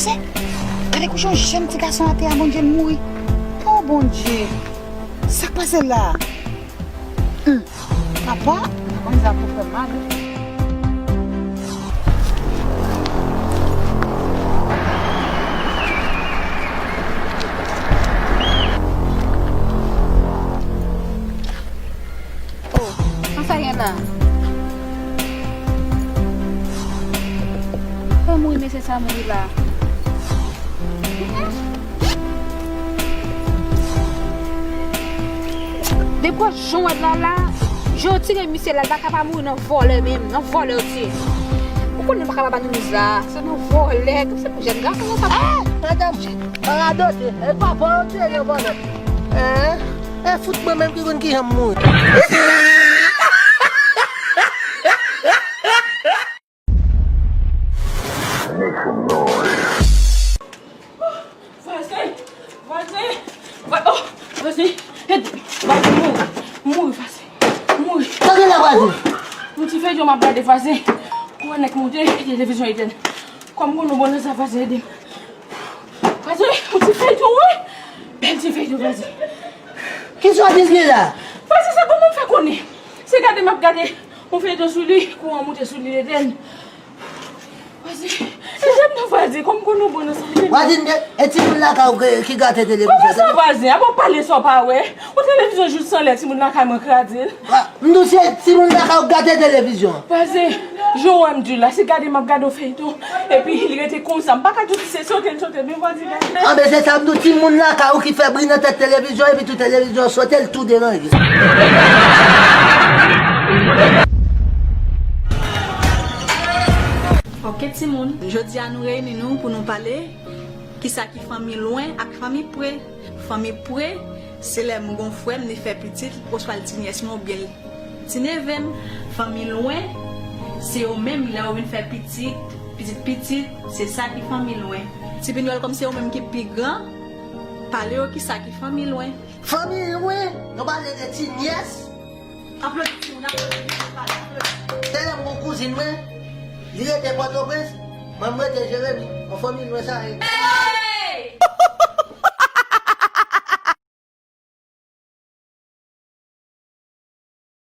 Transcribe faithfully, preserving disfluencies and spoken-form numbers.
Gade kouche yon jèn ti gason atè a, Bondye, l mouri. Oh, Bondye. Sa k pase la? Hmm. Papa, papa, m di a pou fè mal. Oh, sa sa gen la? Fè mouri mesye sa mouri la. Depi jan w wè l la la, jan yo tire misye la, l pa ka pa mouri nan vòlè menm, nan vòlè yo tiye. Ou konnen pa ka pa ba nou miza, se nan vòlè, tout se pou jèn gason nan sa. Ah, madanm, pa radote, e papa w tiye nan vòlè. Hein? E fout mwen menm ki konn kijan m mouri. Vwazen, vwazen, vwa-, oh, vwazen, ede m. Vwazen, mouri, mouri, vwazen, mouri. Sa gen la, vwazen? Yon ti feyton m ap gade, vwazen. Kou nèg moute, televizyon etèn. Kòm konnen bon nan sa, vwazen, ede m. Vwazen, yon ti feyton, wi. Bèl ti feyton, vwazen. Ki sòtis li la? Vwazen, sa kòman m fè konnen? Se gade m ap gade yon feyton sou li, kouran moute sou li, etèn. Vwazen, ede m non, vwazen, kòm konnen bon nan sa, ede m. Vwazen, e timoun lakay ou ki, ki gate televizyon? Kòman sa, vwazen? Apa w pale sa w pa wè? Yon televizyon jis anlè, timoun lakay mwen kraze l. Ah, m di w se timoun lakay ou gate televizyon. Vwazen, jan w wè m di w la, se gade m ap gade yon feyton, epi li rete konsa, m pa ka di w si se sote l sote, men vwazen gade. Anben, se sa m di w, timoun lakay ou ki fè bri nan tèt televizyon, epi tou televizyon sote, l tou deranje. Ok, timoun, jodi a nou reyini nou pou nou pale kisa ki fanmi lwen ak fanmi pre. Fanmi pre, se lè m gon frè m, li fè pitit, oswa l ti nyès mwen, oubyen l ti neve m. Fanmi lwen, se yo menm, lè yo vin fè pitit, pitit pitit, se sa ki fanmi lwen. Ti Pinyòl, kòm se yo menm ki pi gran, pale yo kisa ki fanmi lwen. Fanmi lwen, nou pale de ti nyès. Aplodi timoun, aplodi timoun, pale, aplodi. Tèlè m gon kouzin mwen, li rete Pòtoprens, mwen m rete Jeremi. Yon fanmi lwen sa ye.